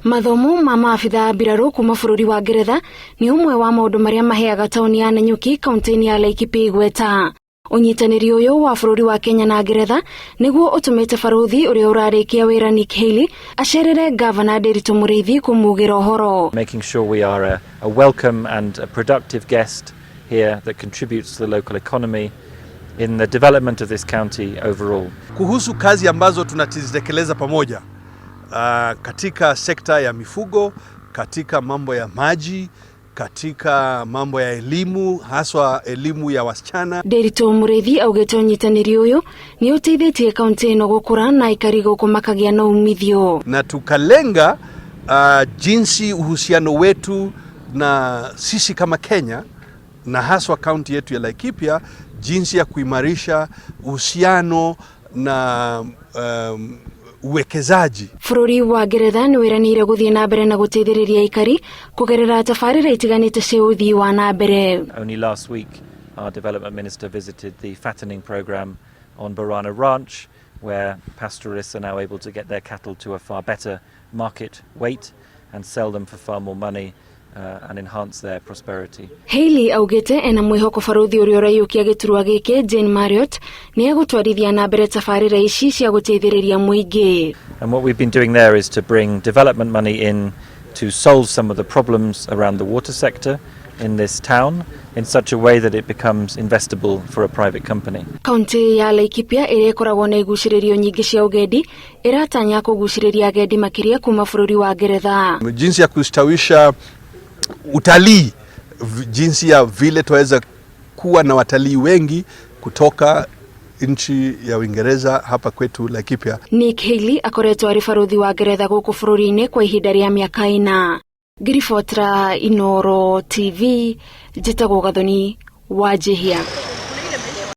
Mathomo ma maabitha a mbirarũ kuma bũrũri wa Ngeretha nĩ ũmwe wa maũndũ marĩa maheaga taũni ya Nanyuki kaunti-inĩ ya Laikipia igweta. Ũnyitanĩri ũyũ wa bũrũri wa Kenya na Ngeretha nĩguo ũtũmĩte barũthi ũrĩa ũrarĩkia wĩra Nick Hailey acerere ngavana Ndiritu Mũrĩithi kũmugĩra ũhoro. Making sure we are a welcome and a productive guest here that contributes to the local economy in the development of this county overall. Kuhusu kazi ambazo tunazitekeleza pamoja katika sekta ya mifugo, katika mambo ya maji, katika mambo ya elimu, haswa elimu ya wasichana. Ndiritu Mũrĩithi augĩte ũnyitanĩri ũyũ nĩ ũteithĩtie kaunti ĩno gũkũra na aikari gũkũ makagĩa na umithio. Na tukalenga jinsi uhusiano wetu na sisi kama Kenya na haswa kaunti yetu ya Laikipia, jinsi ya kuimarisha uhusiano na uwekezaji. Bũrũri wa Ngeretha nĩ wĩranĩire gũthiĩ na mbere na gũteithĩrĩria aikari kũgerera tabarĩra itiganĩte cia ũthii wa na mbere. Only last week our development minister visited the fattening program on Borana Ranch, where pastoralists are now able to get their cattle to a far better market weight and sell them for far more money and enhance their prosperity. Hailey augĩte ena mwĩhoko barũthi ũrĩa ũraiyũkia gĩturwa gĩkĩ Jane Marriott nĩ egũtwarithia na mbere tabarĩra ici cia gũteithĩrĩria mũingĩ. And what we've been doing there is to bring development money in to solve some of the problems around the water sector in this town in such a way that it becomes investable for a private company. Kaunti ya Laikipia ĩrĩa ĩkoragwo na igucĩrĩrio nyingĩ cia ũgendi ĩratanya kũgucĩrĩria agendi makĩria kuma bũrũri wa Ngeretha. Jinsi ya kustawisha utalii, jinsi ya vile tuweza kuwa na watalii wengi kutoka nchi ya Uingereza hapa kwetu Laikipia. Nick Hailey akoretwo arĩ barũthi wa Ngeretha gũkũ bũrũri-inĩ kwa ihinda rĩa mĩaka 4. Ngiribotera Inooro TV, njĩtagwo Gathoni Wanjihia.